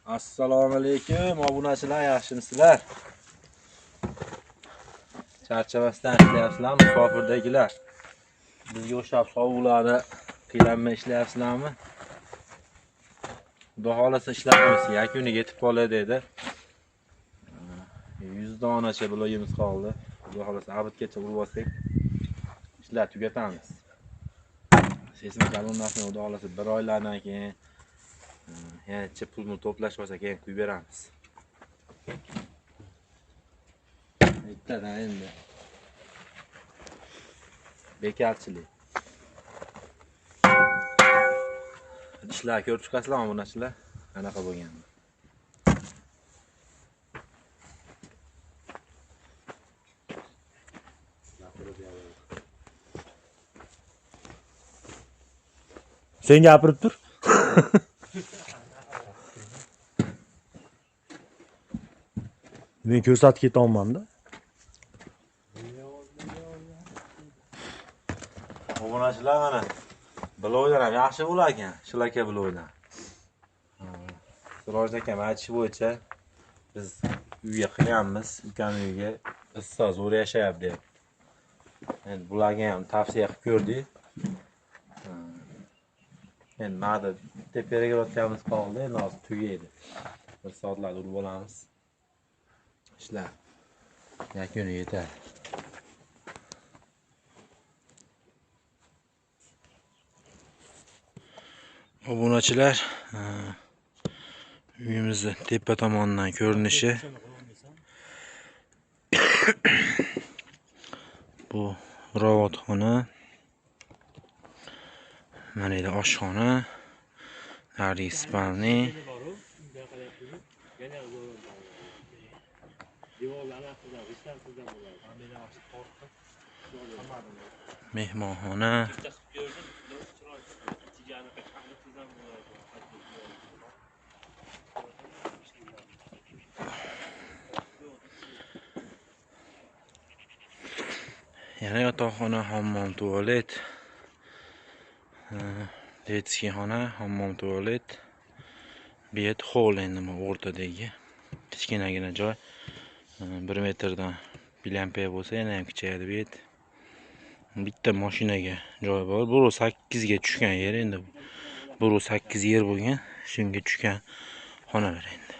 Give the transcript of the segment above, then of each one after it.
Assalomu alaykum obunachilar, yaxshimisizlar? Charchamasdan ishlayapsizlarmi musofirdagilar? Bizga o'xshab sovuqlarda qiynalmay ishlayapsizlarmi? Xudo xolasa ishlarimiz yakuniga yetib qoladi dedi. 100 donacha blogimiz qoldi. Xudo xolasa abadgacha urib olsak ishlar tugatamiz. Seysmik kolonnasini xudo xolasa bir oylardan keyin yana pulni to'plash bo'lsa keyin quyib beramiz. Bittadan endi bekarchilik. Ishlar ko'rib chiqasizlarmi obunachilar? Qanaqa bo'lgan? Sen gapirib tur. Men ko'rsatib ketyapman-da. Obunachilar mana bloglar ham yaxshi bo'lar ekan, shlaka bloglar. Siroj akam aytishi bo'yicha biz uyga qilganmiz, ukam uyiga issiq zo'r yashayapti deyapti. Endi bularga ham tavsiya qilib ko'rdik. Endi mana bitta peregrotkamiz qoldi, endi hozir tugaydi. Bir soatlarda urib olamiz. Ishlar yakuniga yetadi. Obunachilar, uyimizni tepa tomonidan ko'rinishi. Bu rovotxona. Mana yerda oshxona, narigi spalni. Mehmonxona. Yana yotoqxona, hammom, tualet. Detskiy xona, hammom, tualet. Bu yer hol endi o'rtadagi kichkinagina joy. 1 metrdan bilampa bo'lsa yana ham kichayadi bu yer. Bitta mashinaga joy bor. 1.8 ga tushgan yer endi. 1.8 yer bo'lgan, shunga tushgan xonalar endi.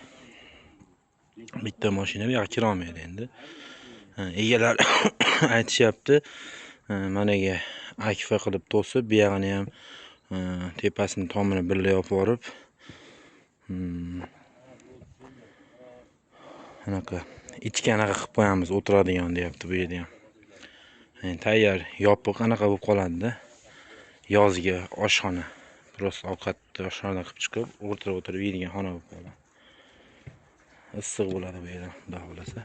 Bitta mashina bu yoqqa kirolmaydi endi. Egalar aytishyapti, managa akfa qilib to'sib, bu yog'ini ham tepasini tomini birga yopib yuborib, anaqa ichki anaqa qilib qo'yamiz, o'tiradigan deyapti bu yerda ham. Yani tayyor yopiq anaqa bo'lib qoladi-da. Yozgi oshxona. Prosta ovqatni oshxonadan qilib chiqib, o'tirib yeydigan xona bo'lib qoladi. Issiq bo'ladi bu yerda, xudo xolasa.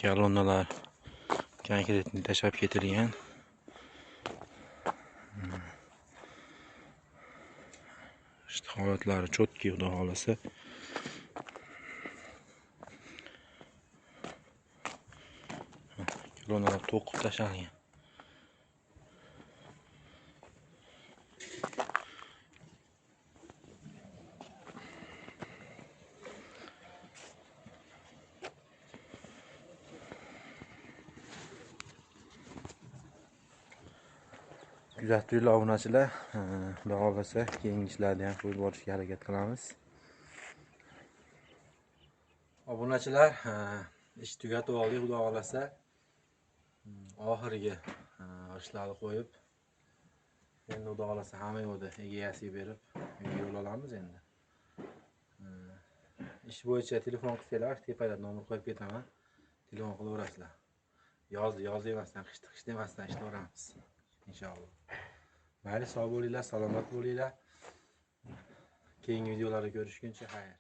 Kolonnalar konkretni tashlab ketilgan. İşte holatlari cho'tki, xudo xolasa. Kolonnalar to'qib tashlangan. Kuzatib turinglar obunachilar. Xudo xolasa keyingi ishlarni ham qo'yib borishga harakat qilamiz. Obunachilar, ish tugatib oldik, xudo xolasa. Oxirgi ishlarni qo'yib, endi xudo xolasa hamma yo'lda egasiga berib uyga yo'l olamiz endi. Ish bo'yicha telefon qilsanglar, tepada nomer qo'yib ketaman. Telefon qilaverasizlar. Yoz yoz demasdan, qishni qish demasdan ishlayveramiz inshaalloh. Mayli, sog' bo'linglar, salomat bo'linglar. Keyingi videolarda ko'rishguncha xayr.